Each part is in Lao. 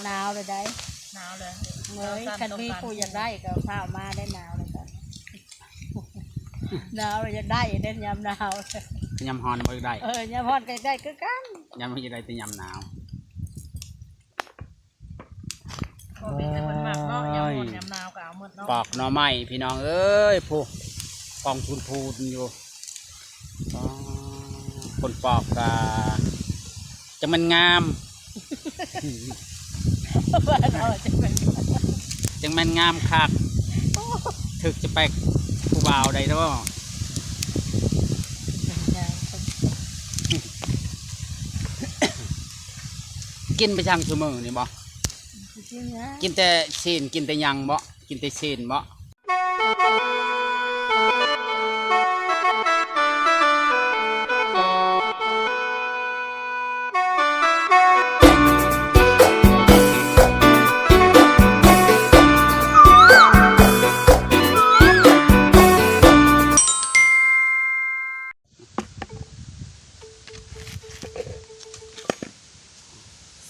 ໜາວແລ້ວໃດ໋ ໜາວແລ້ວເອີຍ. ຄັນມີຜູ້ຢາກໄດ້ກໍຟ້າວມາໄດ້ ໜາວແລ້ວກໍ ໜາວແລ້ວຢາກໄດ້ເດ້ ຍາມໜາວ. ຍາມຮ້ອນບໍ່ຢາກໄດ້ ເອີ ຍາມຮ້ອນກໍຢາກໄດ້ຄືກັນ ຍາມຮ້ອນຢາກໄດ້ແຕ່ຍາມໜາວ. ບໍ່ມີແຕ່ເພິ່ນມັກເນາະ ຍາມຮ້ອນຍາມໜາວກໍເອົາໝົດເນາະ. ປອກໜໍ່ໄມ້ພີ່ນ້ອງເອີຍ ຜູ້ກອງພູນໆຢູ່. ອໍ ຄົນປອກກະຈັ່ງແມ່ນງາມ ວ່າເນາະ ຈັ່ງແມ່ນ ຈັ່ງແມ່ນງາມຄັກ. ໂອ້ ຖືກສະເປັກຜູ້ບ່າວໃດເນາະ. ກິນໄປຊ່າງຊຸມື້ນີ້ບໍ່? ກິນຫຍັງ? ກິນແຕ່ຊີ້ນ ກິນແຕ່ຫຍັງບໍ່? ກິນແຕ່ຊີ້ນບໍ່?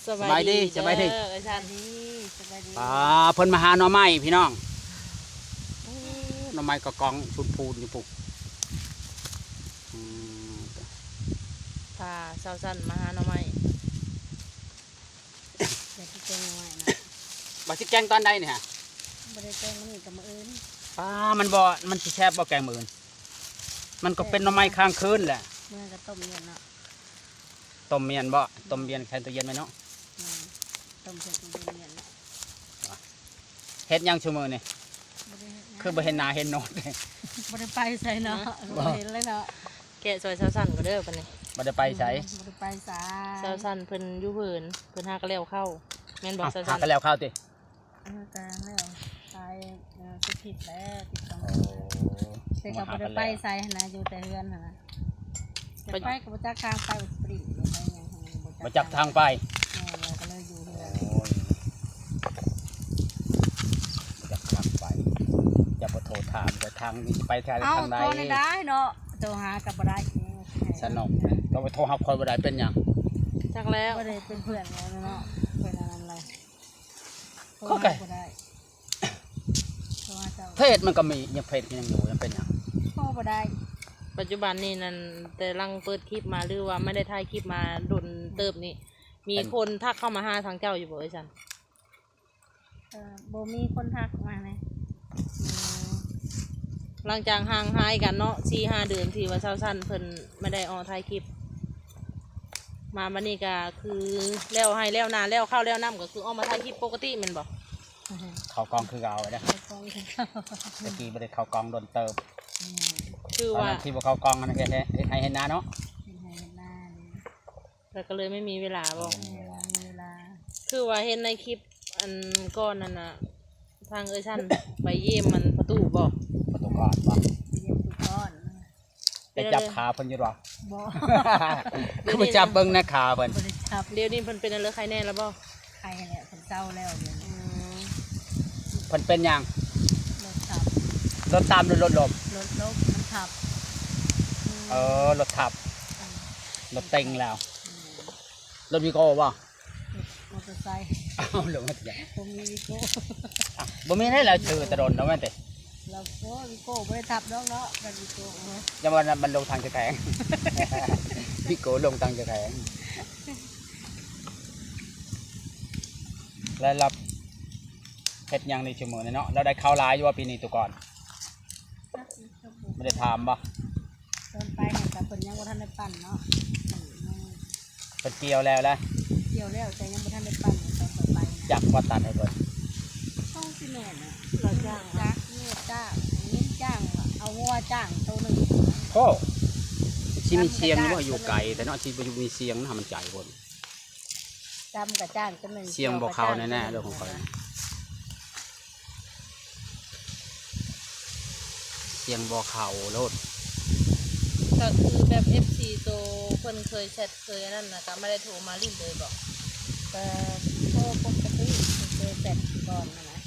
ສະບາຍດີ ສະບາຍດີ ເອີຍ ສະບາຍດີ. ປ້າ ເພິ່ນມາຫາໜໍ່ໄມ້ພີ່ນ້ອງ. ໂອ້ ໜໍ່ໄມ້ກໍກອງພູນໆຢູ່ພຸ້ນ. ອືມ ພາສາວສັນມາຫາໜໍ່ໄມ້. ຢາກຊິແກງໜໍ່ໄມ້ນະ. ວ່າຊິແກງຕອນໃດນີ້ຫະ? ບໍ່ໄດ້ແກງມື້ນີ້ກໍມື້ອື່ນ. ປ້າ ມັນບໍ່ ມັນຊິແຊບບໍ່ແກງມື້ອື່ນ? ມັນກໍເປັນໜໍ່ໄມ້ຄ້າງຄືນແຫຼະ. ເມື່ອກໍຕົ້ມເຢັນເນາະ. ຕົ້ມເຢັນບໍ່? ອືມ ຕົ້ມເຢັນໃສ່ຕູ້ເຢັນໄວ້ເນາະ. ແມ່ນ ຕົ້ມໃສ່ຕູ້ເຢັນ. ເຮັດຫຍັງຊຸມື້ນີ້? ບໍ່ໄດ້ເຮັດຫຍັງ. ຄືບໍ່ເຫັນໜ້າເຫັນໂນດ? ບໍ່ໄດ້ໄປໃສເນາະ. ບໍ່ ບໍ່ເຫັນເລີຍເນາະ. ແກະຊ່ອຍສາວສັນກໍເດີບັດນີ້. ບໍ່ໄດ້ໄປໃສ? ອືມ ບໍ່ໄດ້ໄປໃສ. ສາວສັນເພິ່ນຢູ່ເຮືອນ ເພິ່ນຫາກໍແລ້ວເຂົ້າ ແມ່ນບໍ່? ອ້າວ ສາວສັນ ຫາກໍແລ້ວເຂົ້າຕິ? ເອີ ກໍແລ້ວ ຂາຍ ເອີ ສຸດທິດແລ້ວ ຕິດຕໍ່. ໂອ້ ແຕ່ກໍບໍ່ໄດ້ໄປໃສຫັ້ນນະ ຢູ່ແຕ່ເຮືອນຫັ້ນນະ. ຈະໄປກໍບໍ່ຈັກທາງໄປ ບໍ່ໄດ້ໄປຫຍັງ ບໍ່ຈັກທາງໄປ. ແມ່ນແລ້ວ ກໍເລີຍຢູ່ເຮືອນ. ໂອ້ຍ ບໍ່ຈັກທາງໄປ ຢ່າໄປໂທຖາມ ແຕ່ທາງນີ້ໄປທາງ ເອົ້າ ທາງໃດ? ໂທໄດ້ເນາະ ໂທຫາກໍບໍ່ໄດ້. ສະໜົກ ຕ້ອງໄປໂທຫາຂ້ອຍບໍ່ໄດ້ ເປັນຫຍັງ? ຈັກແລ້ວ ບໍ່ໄດ້ເປັນເພື່ອນກັນເນາະ ເປັນອັນນັ້ນແຫຼະ. ໂທຫາບໍ່ໄດ້ ໂທຫາເຈົ້າ ເຟສມັນກໍມີ ຍັງເຟສກໍຍັງຢູ່ ຍັງເປັນຫຍັງ? ໂທບໍ່ໄດ້. ປັດຈຸບັນນີ້ນັ້ນ ແຕ່ຫຼັງເປີດຄລິບມາ ຫຼືວ່າບໍ່ໄດ້ຖ່າຍຄລິບມາດົນເຕີບນີ້ ມີຄົນທັກເຂົ້າມາຫາທາງເຈົ້າຢູ່ບໍ່ເອີຍສັນ? ກໍບໍ່ມີຄົນທັກມານະ. ອືມ ຫຼັງຈາກຫ່າງຫາຍກັນເນາະ ສີ່ຫ້າເດືອນ ທີ່ວ່າສາວສັນເພິ່ນບໍ່ໄດ້ອອກຖ່າຍຄລິບ ມາບັດນີ້ກໍຄືແລ້ວໄຮ່ແລ້ວນາ ແລ້ວເຂົ້າແລ້ວນ້ຳ ກໍຄືອອກມາຖ່າຍຄລິບປົກກະຕິແມ່ນບໍ່? ເຂົ້າກ້ອງຄືເກົ່າເດ້ ເຂົ້າກ້ອງຄືເກົ່າ. ແຕ່ກີ້ບໍ່ໄດ້ເຂົ້າກ້ອງດົນເຕີບ. ອືມ ຄືວ່າ ຕອນນັ້ນທີ່ບໍ່ເຂົ້າກ້ອງຫັ້ນ ເຮັດ ເຮັດໄຮ່ເຮັດນາເນາະ. ເຮັດໄຮ່ເຮັດນາ ແລ້ວກໍເລີຍບໍ່ມີເວລາບໍ່? ບໍ່ມີເວລາ ບໍ່ມີເວລາ. ຄືວ່າເຫັນໃນຄລິບອັນກ່ອນນັ້ນນະ ທາງເອື້ອຍສັນໄປຢ້ຽມມັນປະຕູບໍ່? ປະຕູກ້ອນບໍ່? ໄປຢ້ຽມປະຕູກ້ອນ. ໄປຈັບຂາເພິ່ນຢູ່ບໍ່? ບໍ່ ຄືໄປຈັບເບິ່ງໃນຂາເພິ່ນ. ບໍ່ໄດ້ຈັບ. ດຽວນີ້ເພິ່ນເປັນອັນເລີ ໄຄແນ່ແລ້ວບໍ່? ໄຄແລ້ວ ເພິ່ນເຊົາແລ້ວດຽວນີ້. ອືມ ເພິ່ນເປັນຫຍັງ? ລົດທັບ. ລົດຕຳ ຫຼືລົດລົ້ມ? ລົດລົ້ມ ມັນທັບ. ເອີ ລົດທັບ. ອືມ ລົດເຕັງແລ້ວ. ອືມ ລົດວີໂກ້ບໍ່? ລົດມໍເຕີໄຊ. ເອົ້າ ລົດມໍເຕີໄຊ ບໍ່ມີວີໂກ້. ອ້າວ ບໍ່ມີໃດ ລາວຊື້ແຕ່ດົນແລ້ວແມ່ນຕິ? ລາວ ໂອ້ ວີໂກ້ບໍ່ໄດ້ທັບດອກເນາະ ຄັນວີໂກ້. ຢ່າວ່າມັນລົງທາງຈະແຂງ ວີໂກ້ລົງທາງຈະແຂງ. ແລ້ວລາວເຮັດຫຍັງໃນຊຸມື້ນີ້ເນາະ? ລາວໄດ້ເຂົ້າຫຼາຍຢູ່ບໍ່ປີນີ້ ຕູກອນ? ບໍ່ໄດ້ຖາມບໍ່? ຕອນໄປຫັ້ນກໍເພິ່ນຍັງບໍ່ທັນໄດ້ປັ່ນເນາະ. ເພິ່ນກ່ຽວແລ້ວລະ? ກ່ຽວແລ້ວ ແຕ່ຍັງບໍ່ທັນໄດ້ປັ່ນ ຕອນຂ້ອຍໄປນະ. ຈັກວ່າຕັດໃຫ້ເພິ່ນ? ຕ້ອງຊິແມ່ນນະ. ລາວຈ້າງ ຈັກ ເມດຈ້າງ ຍິນຈ້າງ ເອົາງົວຈ້າງໂຕໜຶ່ງ. ໂອ້ ຊິມີສຽງຢູ່ບໍ່? ຢູ່ໄກແທ້ເນາະ ຊິບໍ່ມີສຽງນະ ມັນໄກໂພດ. ຈຳກະຈ້າງຈຳແມ່ນ ສຽງບໍ່ເຂົ້າແນ່ໆ ເລື່ອງຂອງຂ້ອຍນະ ສຽງບໍ່ເຂົ້າໂລດ. ກໍຄືແບບເອັຟຊີໂຕເພິ່ນເຄີຍແຊັດເຄີຍອັນນັ້ນນະ ກໍບໍ່ໄດ້ໂທມາຫຼິ້ນເລີຍບໍ? ກໍໂທປົກກະຕິ ເຄີຍແຊັດກ່ອນນະ.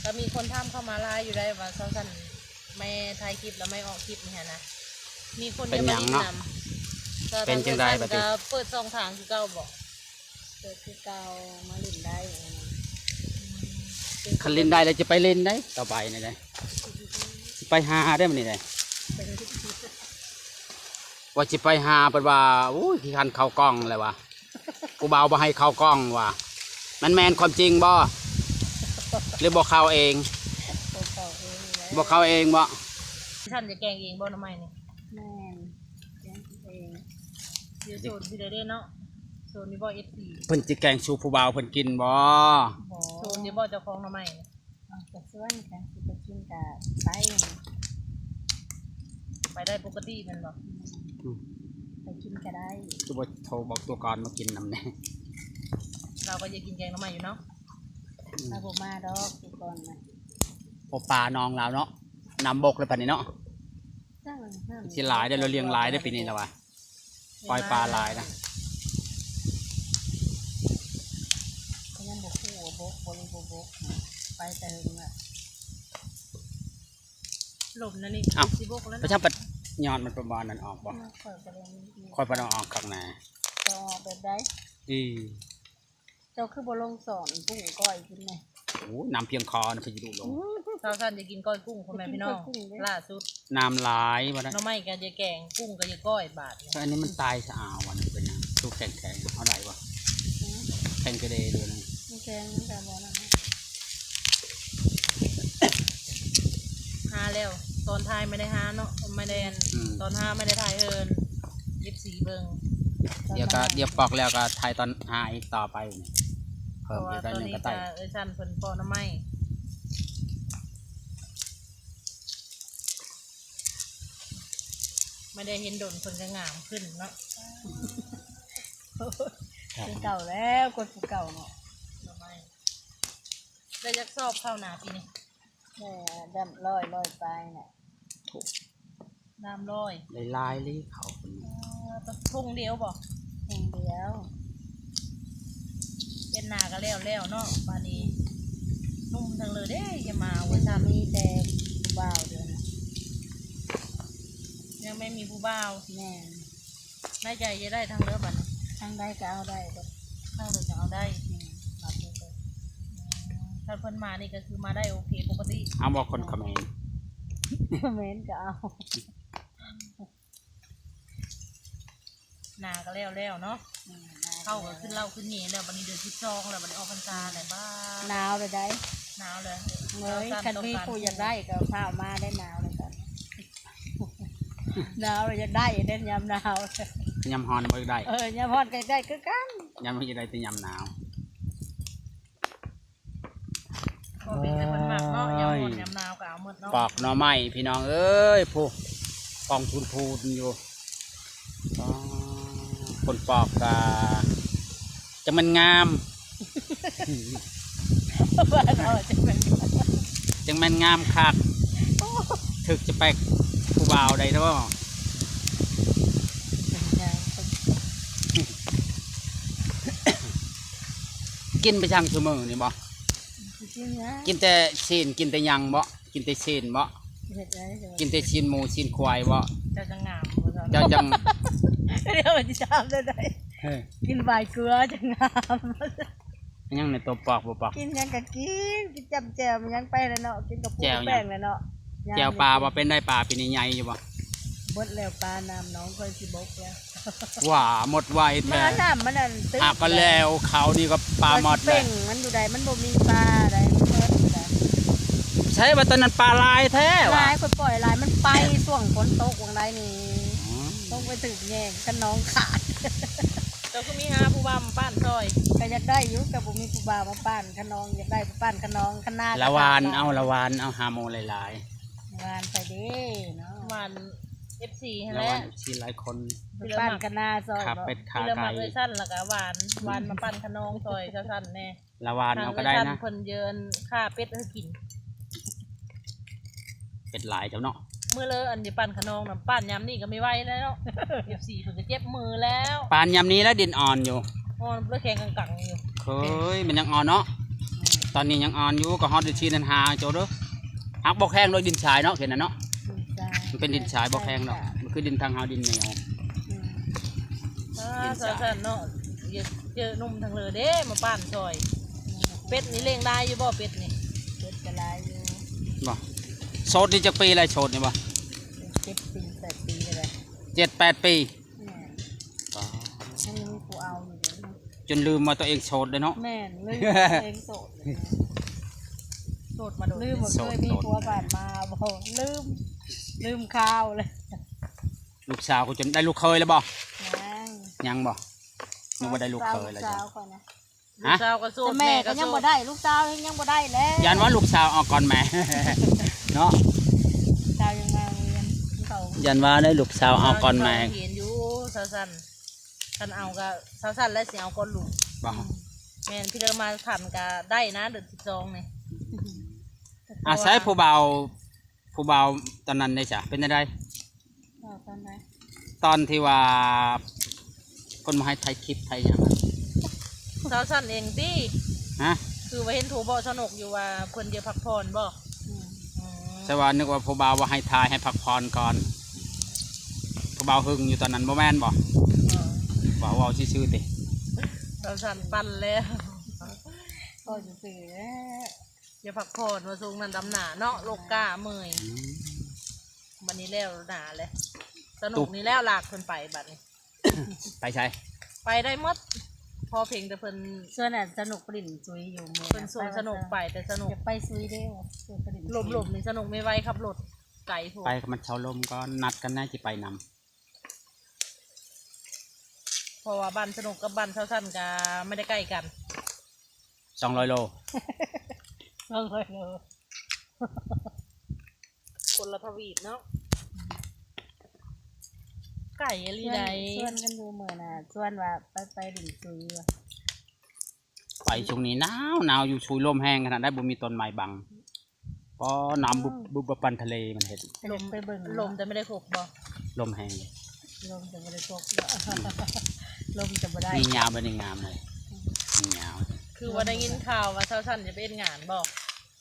ກໍມີຄົນຖາມເຂົ້າມາຫຼາຍຢູ່ໄດ໋ວ່າ ສາວສັນແມ່ຖ່າຍຄລິບແລ້ວແມ່ອອກຄລິບນີ້ຫັ້ນນະ ມີຄົນຢາກມາຫຼິ້ນນຳ. ເປັນຫຍັງເນາະ? ເປັນຈັ່ງໃດບັດນີ້? ກໍເປີດຊ່ອງທາງຄືເກົ່າບໍ? ເປີດຄືເກົ່າ ມາຫຼິ້ນໄດ້. ຄັນຫຼິ້ນໄດ້ແລ້ວຈະໄປຫຼິ້ນໄດ໋ ຕໍ່ໄປນີ້ໄດ໋ ຊິໄປຫາໄດ໋ມື້ນີ້ໄດ໋ ວ່າຊິໄປຫາ ເພິ່ນວ່າ ໂອ້ຍ ຂີ້ຄັນເຂົ້າກ່ອງແລ້ວວ່າ ຜູ້ບ່າວບໍ່ໃຫ້ເຂົ້າກ່ອງວ່າ ມັນແມ່ນຄວາມຈິງບໍ່ ຫຼືບໍ່ເຂົ້າເອງ? ບໍ່ເຂົ້າເອງແຫຼະ ບໍ່ເຂົ້າເອງບໍ່? ທ່ານຈະແກງເອງບໍ່ໜໍ່ໄມ້ນີ້? ແມ່ນ ແກງກິນເອງ ຢູ່ໂຊນພີ້ເດ້ເນາະ ໂຊນນີ້ບໍ່ ເອັຟຊີ ເພິ່ນຊິແກງສູ່ຜູ້ບ່າວເພິ່ນກິນບໍ່? ບໍ່ ໂຊນນີ້ບໍ່ເຈົ້າຂອງໜໍ່ໄມ້ນີ້? ອາ ກະຊວນກັນ ຊິໄປກິນກະໄປ ໄປໄດ້ປົກກະຕິແມ່ນບໍ່? ອືມ ອືມ ໄປກິນກະໄດ້ ຄືບໍ່ໂທບອກຕົວກອນມາກິນນຳແດ່? ລາວກໍຢາກກິນແກງໜໍ່ໄມ້ຢູ່ເນາະ ອືມ ລາວບໍ່ມາດອກຕົວກອນນະ ໂອ ປານ້ອງລາວເນາະ ນ້ຳບົກແລ້ວປານນີ້ເນາະ ຈັ່ງນັ້ນ ຊິຫຼາຍເດ້ ລາວລ້ຽງຫຼາຍເດ້ປີນີ້ລາວວ່າ ປ່ອຍປາຫຼາຍນະ ກໍຍັງບໍ່ຮູ້ວ່າບົກບໍ່ ຫຼືບໍ່ບົກ ໄປແຕ່ເຫິງລະ ລົມນະນີ້ ເອົ້າ ຊິບົກແລ້ວ ໄປທາງປັດຍອດມັນປະມານນັ້ນອອກບໍ່? ຂ້ອຍບໍ່ໄດ້ ຂ້ອຍບໍ່ໄດ້ເອົາອອກຄັກນະ ຈະອອກແບບໃດ? ອີ ເຈົ້າຄືບໍ່ລົງສອນກຸ້ງກ້ອຍກິນແດ່? ໂອ້ ນ້ຳພຽງຄໍນະ ເພິ່ນຊິດູດລົງ ອືມ ສາວສັນຈະກິນກ້ອຍກຸ້ງ ພໍ່ແມ່ພີ່ນ້ອງ ຢາກກິນກ້ອຍກຸ້ງເດ້ ລ່າສຸດ ນ້ຳຫຼາຍບໍ່ໄດ້ ໜໍ່ໄມ້ກໍຈະແກງ ກຸ້ງກໍຈະກ້ອຍບາດນີ້ ແຕ່ອັນນີ້ມັນຕາຍສະອາວ ອັນນີ້ເປັນຫຍັງ? ຄືແຂງໆ ເອົາໄດ້ບໍ່? ອືມ ແຂງກະເດໂດນ ມັນແຂງມັນກໍບໍ່ນັ້ນ ຫາແລ້ວ ຕອນຖ່າຍບໍ່ໄດ້ຫາເນາະ ບໍ່ໄດ້ອັນ ອືມ ຕອນຫາບໍ່ໄດ້ຖ່າຍເອີ່ນ ເອັຟຊີ ເບິ່ງ ດຽວກໍ ດຽວປອກແລ້ວກໍຖ່າຍຕອນຫາອີກຕໍ່ໄປນີ້ ເພີ່ມອີກໜ້ອຍໜຶ່ງກໍໄດ້ ເອີ່ຍ ຊັ້ນເພິ່ນເປາະໜໍ່ໄມ້ ບໍ່ໄດ້ເຫັນດົນເພິ່ນກໍງາມຂຶ້ນເນາະ ຄືເກົ່າແລ້ວ ຄົນຜູ້ເກົ່າເນາະ ໜໍ່ໄມ້ ໄດ້ຈັກຊອບເຂົ້ານາປີນີ້? ແມ່ດຳຮ້ອຍ ຮ້ອຍປາຍແຫຼະ ດຳຮ້ອຍ ໄດ້ຫຼາຍເລີຍເຂົ້າເພິ່ນ ເອີ ທົ່ງດຽວບໍ່? ທົ່ງດຽວ ເຮັດນາກໍແລ້ວແລ້ວເນາະ ບາດນີ້ໜຸ່ມທັງເລີເດ້ ຢ່າມາວ່າຊັ້ນ ມີແຕ່ຜູ້ບ່າວດຽວນີ້ ຍັງໄມ່ມີຜູ້ບ່າວ ແມ່ນ ໃນໃຈຢາກໄດ້ທາງເລີບາດນີ້ ທາງໃດກໍເອົາໄດ້ເບິດ ທາງໃດກໍເອົາໄດ້ ອືມ ມາເປີດ ອືມ ຖ້າເພິ່ນມານີ້ກໍຄືມາໄດ້ໂອເຄປົກກະຕິ ເອົາບໍ່ຄົນຂະເໝນ ຂະເໝນກໍເອົາ ນາກໍແລ້ວແລ້ວເນາະ ອືມ ນາກໍ ເຂົ້າກໍຂຶ້ນເຫຼົ້າຂຶ້ນເຫຍແລ້ວ ບາດນີ້ເດືອນສິບສອງແລ້ວ ບາດນີ້ອອກພັນສາແລ້ວ ບ້າ ໜາວແລ້ວໃດ ໜາວແລ້ວ ເອີຍ ຄັນມີຜູ້ຢາກໄດ້ກໍຟ້າວມາໄດ້ ໜາວແລ້ວຕອນນີ້ ໜາວແລ້ວຢາກໄດ້ເດ້ ຍາມໜາວ ຍາມຮ້ອນບໍ່ຢາກໄດ້ ເອີ ຍາມຮ້ອນກໍຢາກໄດ້ຄືກັນ ຍາມຮ້ອນຢາກໄດ້ແຕ່ຍາມໜາວ ກໍເປັນແຕ່ເພິ່ນມັກເນາະ ຍາມຮ້ອນຍາມໜາວກໍເອົາໝົດເນາະ ປອກໜໍ່ໄມ້ພີ່ນ້ອງເອີຍ ຜູ້ ກອງພູນໆຢູ່ ອໍ ຄົນປອກກະຈັ່ງແມ່ນງາມ ວ່າເນາະ ຈັ່ງແມ່ນ ຈັ່ງແມ່ນງາມຄັກ ໂອ້ ຖືກສະເປັກຜູ້ບ່າວໃດເນາະ ງາມ ກິນໄປຈັ່ງຊຸມື້ນີ້ບໍ່? ກິນຫຍັງ? ກິນແຕ່ຊີ້ນ ກິນແຕ່ຫຍັງບໍ່? ກິນແຕ່ຊີ້ນບໍ່? ເຮັດໄດ້ ກິນແຕ່ຊີ້ນໝູຊີ້ນຄວາຍບໍ່? ເຈົ້າຈັ່ງງາມບໍ່? ເຈົ້າຈັ່ງ ດຽວຊິຖາມໄດ້ໃດ ເອີ ກິນຫວາຍເກືອຈັ່ງງາມ ຍັງໃນໂຕປອກບໍ່ປອກ? ກິນຫຍັງກໍກິນ ກິນຈ້ຳແຈ່ວຫຍັງໄປແຫຼະເນາະ ກິນກັບປູແປ້ງແຫຼະເນາະ ແຈ່ວຫຍັງ? ແຈ່ວປາບໍ່? ເປັນໄດປາປີນີ້ໃຫຍ່ຢູ່ບໍ່? ເບິດແລ້ວ ປານ້ຳໜອງຂ້ອຍຊິບົກແລ້ວ ວ່າໝົດໄວແທ້ ມານ້ຳມັນອັນຕຶກ ຫາກໍແລ້ວ ເຂົານີ້ກໍປາໝົດແລ້ວ ເປັງມັນຢູ່ໃດ ມັນບໍ່ມີປາໃດ ມັນເບິດໃດ ໃຊ່ວ່າຕອນນັ້ນປາຫຼາຍແທ້ວ່າ ຫຼາຍ ຂ້ອຍປ່ອຍຫຼາຍ ມັນໄປຊ່ວງຝົນຕົກຫວ່າງໃດນີ້ ອືມ ຕົກໄປຖືກແຍງຄັນໜອງຂາດ ເຈົ້າຄືມີຫາຜູ້ບ່າວມາປ້ານຊ່ອຍ? ກໍຢາກໄດ້ຢູ່ ກໍບໍ່ມີຜູ້ບ່າວມາປ້ານຄັນໜອງ ຢາກໄດ້ໄປປ້ານຄັນໜອງ ຄັນນາ ລະຫວ່ານເອົາ ລະຫວ່ານເອົາ ຫາໝູ່ຫຼາຍໆ ຫວ່ານໃສ່ເດ້ເນາະ ຫວ່ານ ເອັຟຊີຫັ້ນແຫຼະ ລະຫວ່ານເອັຟຊີຫຼາຍຄົນ ໄປປ້ານຄະນາຊ່ອຍ ຂ້າເປັດຂ້າໄກ່ ເອື້ອຍຊັ້ນ ແລ້ວກໍຫວ່ານ ຫວ່ານມາປ້ານຂະໜອງຊ່ອຍສາວສັນແດ່ ລະຫວ່ານເອົາກໍໄດ້ນະ ເອື້ອຍຊັ້ນເພິ່ນເຈີນຂ້າເປັດໃຫ້ກິນ ເປັດຫຼາຍເຈົ້າເນາະ ມື້ເລີອັນຊິປ້ານຂະໜອງນຳ ປ້ານຍາມນີ້ກໍມີໄວແລ້ວເນາະ ເອັຟຊີເພິ່ນກໍເຈັບມືແລ້ວ ປ້ານຍາມນີ້ແລ້ວດິນອ່ອນຢູ່ ອ່ອນບໍ່ແຂງກັງໆຢູ່ ເຄີຍ ມັນຍັງອ່ອນເນາະ ຕອນນີ້ຍັງອ່ອນຢູ່ ກໍຮອດເດືອນສີ່ເດືອນຫ້າເຈົ້າເດີ ຫາກບໍ່ແຂງໂດຍດິນຊາຍເນາະ ເຂດນັ້ນເນາະ ມັນເປັນດິນຊາຍ ບໍ່ແຂງດອກ ມັນຄືດິນທາງເຮົາ ດິນໜຽວ ອືມ ອ່າ ສາວສັນເນາະ ເຈີໜຸ່ມທາງເລີເດ້ມາປ້ານຊ່ອຍ ເປັດນີ້ລ້ຽງໄດ້ຢູ່ບໍ່ ເປັດນີ້? ເປັ ຫຼາຍຢູ່ ບໍ່? ໂສດນີ້ຈັກປີແລ້ວ ໂສດນີ້ບໍ່? ເຈັດປີແປດປີແລ້ວແຫຼະ ເຈັດແປດປີ ແມ່ນ ບໍ່ ຍັງມີຜູ້ເອົາຢູ່ເດ້ ຈົນລືມວ່າຕົວເອງໂສດເດ້ເນາະ ແມ່ນ ລືມວ່າຕົວເອງໂສດ ໂສດມາດົນ ລືມວ່າເຄີຍມີຜົວຜ່ານມາບໍ່ ລືມ ລືມຂ່າວເລີຍ ລູກສາວກໍຈົນໄດ້ລູກເຂີຍແລ້ວບໍ່? ຍັງ ຍັງບໍ່? ຍັງບໍ່ໄດ້ລູກເຂີຍແລ້ວ ລູກສາວຂ້ອຍນະ ຮະ? ລູກສາວກໍໂສດ ແມ່ກໍຍັງບໍ່ໄດ້ ລູກສາວຍັງບໍ່ໄດ້ແລ້ວ ຢ້ານວ່າລູກສາວເອົາກ່ອນແມ່ ເນາະ ສາວຍັງມາໂຮງຮຽນ ຢ້ານວ່າໄດ້ລູກສາວເອົາກ່ອນແມ່ ສາວຍັງມາໂຮງຮຽນຢູ່ ສາວສັນ ຄັນເອົາກໍສາວສັນແຫຼະຊິເອົາກ່ອນລູກ ບໍ່? ແມ່ນ ພີ່ເລີມາທັນກໍໄດ້ນະ ເດືອນສິບສອງນີ້ ອາໄສຜູ້ບ່າວ ຜູ້ບ່າວຕອນນັ້ນເດ້ສະ ເປັນຈັ່ງໃດ? ເວົ້າຕອນໃດ? ຕອນທີ່ວ່າເພິ່ນບໍ່ໃຫ້ຖ່າຍຄລິບຖ່າຍຫຍັງ ສາວສັນເອງຕິ? ຮະ? ຄືວ່າເຫັນໂທບອກສາວນົກຢູ່ວ່າເພິ່ນຈະພັກຜ່ອນບໍ່? ອືມ ອືມ ແຕ່ວ່ານຶກວ່າຜູ້ບ່າວວ່າໃຫ້ຖ່າຍໃຫ້ພັກຜ່ອນກ່ອນ ຜູ້ບ່າວຫຶງຢູ່ຕອນນັ້ນບໍ່ແມ່ນບໍ່? ບໍ່ ເວົ້າ ເວົ້າຊື່ໆຕິ ສາວສັນປັ່ນແລ້ວ ເວົ້າຊື່ໆແຫຼະ ຢ່າພັກຜ່ອນວ່າຊ່ວງນັ້ນດຳໜາເນາະ ໂລກກ້າເມື່ອຍ ອືມ ບັດນີ້ແລ້ວໜາແຫຼະ ສາວນົກນີ້ແລ້ວລາກເພິ່ນໄປບັດນີ້ ໄປໃສ? ໄປໄດ້ໝົດ ພໍພຽງແຕ່ເພິ່ນ ຊວນອັນສາວນົກໄປຫຼິ້ນສຸຍຢູ່ເມືອງ ເພິ່ນຊວນສາວນົກໄປ ແຕ່ສາວນົກ ຢາກໄປສຸຍເດ້ ຊວນໄປຫຼິ້ນສຸຍ ລົມໆນີ້ສາວນົກແມ່ໄວຂັບລົດໄກໂພດ ໄປກັບມັນເຊົາລົມກ່ອນ ນັດກັນນະ ຊິໄປນຳ ເພາະວ່າບ້ານສາວນົກກັບບ້ານສາວສັນກໍບໍ່ໄດ້ໃກ້ກັນ ສອງຮ້ອຍໂລ ສອງຮ້ອຍໂລ ຄົນລະທະວີບເນາະ ໄກອີ່ຫຼີໃດ໋ ຊວນ ຊວນກັນຢູ່ມື້ນະ ຊວນວ່າໄປ ໄປຫຼິ້ນສຸຍວ່າ ໄປຊ່ວງນີ້ໜາວ ໜາວຢູ່ສຸຍ ລົມແຮງຂະໜາດໃດ ບໍ່ມີຕົ້ນໄມ້ບັງ ປໍ ນ້ຳ ອືມ ບຶບ ບຶບ ປານທະເລມັນເຮັດ ລມ ໄປເບິ່ງ ລົມແຕ່ບໍ່ໄດ້ຄົກບໍ່? ລົມແຮງ ລົມແຕ່ບໍ່ໄດ້ຄົກເນາະ ອືມ ລົມແຕ່ບໍ່ໄດ້ ນີ້ຍາວ ແບບນີ້ງາມເລີຍ ອືມ ນີ້ຍາວ ຄືວ່າໄດ້ຍິນຂ່າວວ່າສາວສັນຈະໄປເຮັດງານບໍ່?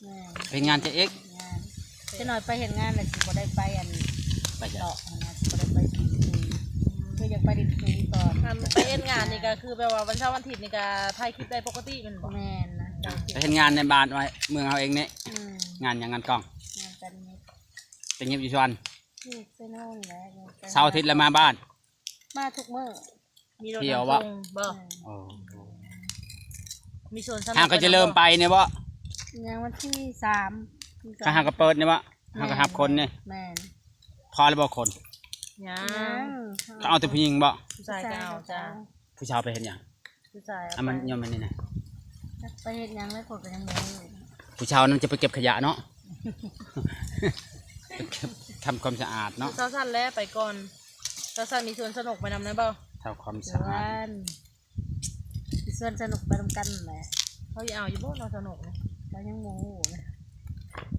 ແມ່ນ ເຮັດງານຈະເອກ ງານ ຈະໜ້ອຍໄປເຮັດງານແລ້ວຊິບໍ່ໄດ້ໄປອັນ ໄປໃສ? ເລາະຫັ້ນນະ ຊິບໍ່ໄດ້ໄປຫຼິ້ນສຸຍ ອືມ ຄືຢາກໄປຫຼິ້ນສຸຍກ່ອນ ອັນໄປເຮັດງານນີ້ກໍຄືແບບວ່າວັນເສົາວັນອາທິດນີ້ກໍຖ່າຍຄລິບໄດ້ປົກກະຕິແມ່ນບໍ່? ແມ່ນນະ ໄປເຮັດງານໃນບ້ານໄວ້ເມືອງເຮົາເອງນີ້ ອືມ ງານຫຍັງ? ງານກ້ອງ ງານຕັດຫຍິບ ຕັດຫຍິບຢູ່ສວນ ຢູ່ໄຊໂນນແຫຼະ ຢູ່ໄຊໂນນ ເສົາອາທິດລະມາບ້ານ ມາທຸກມື້ ມີລົດ ທ່ຽວບໍ່? ນຳສົ່ງບໍ່? ໂອ້ ມີສວນສະໜຸກ ຫາກໍຈະເລີ່ມໄປນີ້ບໍ່? ຍັງວັນທີສາມ ກໍຫາກໍເປີດນີ້ບໍ່? ຫາກໍຮັບຄົນນີ້ ແມ່ນ ພໍແລ້ວບໍ່ຄົນ? ຍັງ ຍັງ ກໍເອົາແຕ່ຜູ້ຍິງບໍ່? ຜູ້ຊາຍກໍເອົາ ຜູ້ຊາຍກໍເອົາ ຈ້າ ຜູ້ສາວໄປເຮັດຫຍັງ? ຜູ້ຊາຍເອົາ ອາ ໄປ ມັນຍ້ອນມັນນີ້ນະ ຈັກໄປເຮັດຫຍັງແລ້ວ ຂ້ອຍກໍຍັງບໍ່ຮູ້ ຜູ້ສາວນັ້ນຈະໄປເກັບຂະຫຍະເນາະ ໄປເກັບ ທຳຄວາມສະອາດເນາະ ສາວສັນແຫຼະໄປກ່ອນ ສາວສັນມີຊວນສະໜຸກໄປນຳນັ້ນບໍ່? ທຳຄວາມສະອາດ ຊວນ ຊິຊວນສະໜຸກໄປນຳກັນແຫຼະ ເຂົາຊິເອົາຢູ່ບໍ່ເນາະ ສະໜຸກນີ້ ກໍຍັງບໍ່ຮູ້ນະ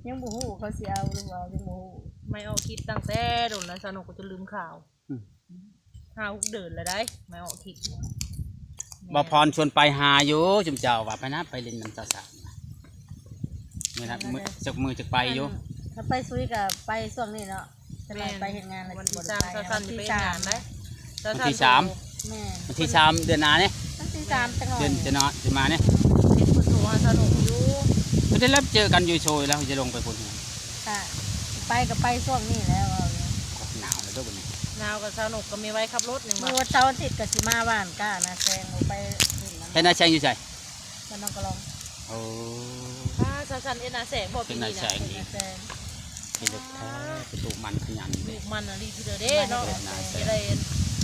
ຍັງບໍ່ຮູ້ເຂົາຊິເອົາຫຼືບໍ່ເອົາ ຍັງບໍ່ຮູ້ ໄມ້ອອກຄລິບຕັ້ງແຕ່ດົນແລ້ວ ສະໜຸກກໍຈົນລືມຂ່າວ ອືມ ຫ້າຫົກເດືອນແລ້ວໃດ໋ ໄມ້ອອກຄລິບ ແມ່ນ ບໍ່ພອນຊວນໄປຫາຢູ່ ຊຸມເຈົ້າວ່າໄປນະ ໄປຫຼິ້ນນຳສາວສາວ ມື້ນັ້ນ ມື້ ຈັກມື້ຈັກໄປຢູ່ ຄັນ ຄັນໄປສຸຍກໍໄປຊ່ວງນີ້ເນາະ ແມ່ນ ໄປເຮັດງານແລ້ວ ວັນທີສາມ ຊິບໍ່ໄດ້ໄປ ສາວສັນຊິໄປເຮັດງານໄດ໋ ວັນທີສາມ ແມ່ນ ວັນທີສາມເດືອນໜ້ານີ້ ວັນທີສາມ ຈັກໜ້ອຍ ເດືອນຈະເນາະ ຈະມານີ້ ເຫັນເພິ່ນໂທຫາສາວນົກຢູ່ ເພິ່ນໄດ້ນັດເຈີກັນຢູ່ໂຊຍແລ້ວ ຈະລົງໄປພຸ້ນ ກະໄປກໍໄປຊ່ວງນີ້ແຫຼະ ເວົ້າຢູ່ ໂອ້ ໜາວແລ້ວເດີ້ບັດນີ້ ໜາວກໍສາວນົກກໍມີໄວ້ຂັບລົດນີ້ ມື້ວັນເສົາວັນອາທິດກໍຊິມາບ້ານກ້ານາແຊງ ບໍ່ໄປຫຼິ້ນນຳ ເຮັດນາແຊງຢູ່ໃສ? ບ້ານໜອງກະລອງ ໂອ້ ປ້າ ສາວສັນເຮັດນາແຊງບໍ່ປີນີ້ນະ ເຮັດນາແຊງອີກ ເຮັດແທ້ ເປັນລູກມັນຂະຫຍັນ ລູກມັນອີ່ຫຼີເດີເນາະ ເຮັດນາແຊງ ຈະໄດ້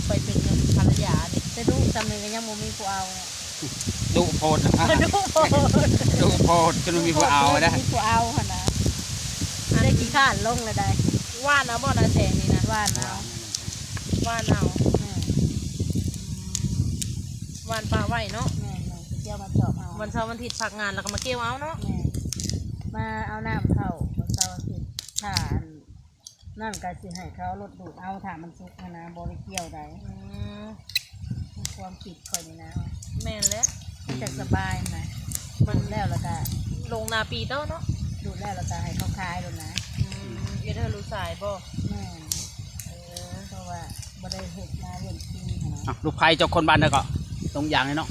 ໄປເປັນພັນລະຍານີ້ ແຕ່ລູກຊ່ຳນີ້ກໍຍັງບໍ່ມີຜູ້ເອົາ ດຸໂພດ ດຸໂພດ ດຸໂພດ ຈົນບໍ່ມີຜູ້ເອົາໄດ້ ບໍ່ມີຜູ້ເອົາຫັ້ນນະ ໄດ້ຂີ້ຄ້ານລົງແລ້ວໃດ໋ ຫວ່ານເອົາບໍ່ນາແຊງນີ້ນະ ຫວ່ານເອົາ ຫວ່ານເອົາ ແມ່ນ ຫວ່ານປະໄວ້ເນາະ ແມ່ນໆ ກ່ຽວມາຈອກເອົາ ວັນເສົາວັນອາທິດພັກງານແລ້ວກໍມາກ່ຽວເອົາເນາະ ແມ່ນ ມາເອົານ້ຳເຂົ້າວັນເສົາອາທິດ ຖ້າອັນ ນັ້ນກໍຊິໃຫ້ເຂົາເອົາລົດດູດເອົາ ຖ້າມັນສຸກຫັ້ນນະ ບໍ່ໄດ້ກ່ຽວໃດ ອືມ ຄວາມຄິດຂ້ອຍນີ້ນະ ແມ່ນແຫຼະ ມັນຈັກສະບາຍນະ ມັນດູດແລ້ວ ແລ້ວກໍລົງນາປີຕໍ່ເນາະ ດູດແລ້ວ ແລ້ວກໍໃຫ້ເຂົາຂາຍໂລດນະ ອືມ ເຮັດໃຫ້ລູກຊາຍບໍ່? ແມ່ນ ເອີ ເພາະວ່າບໍ່ໄດ້ເຮັດນາເລື່ອງທີ່ຫັ້ນນະ ອ່ະ ລູກໃຜເຈົ້າຄົນບ້ານໃດເກາະ? ດົງຢາງນີ້ເນາະ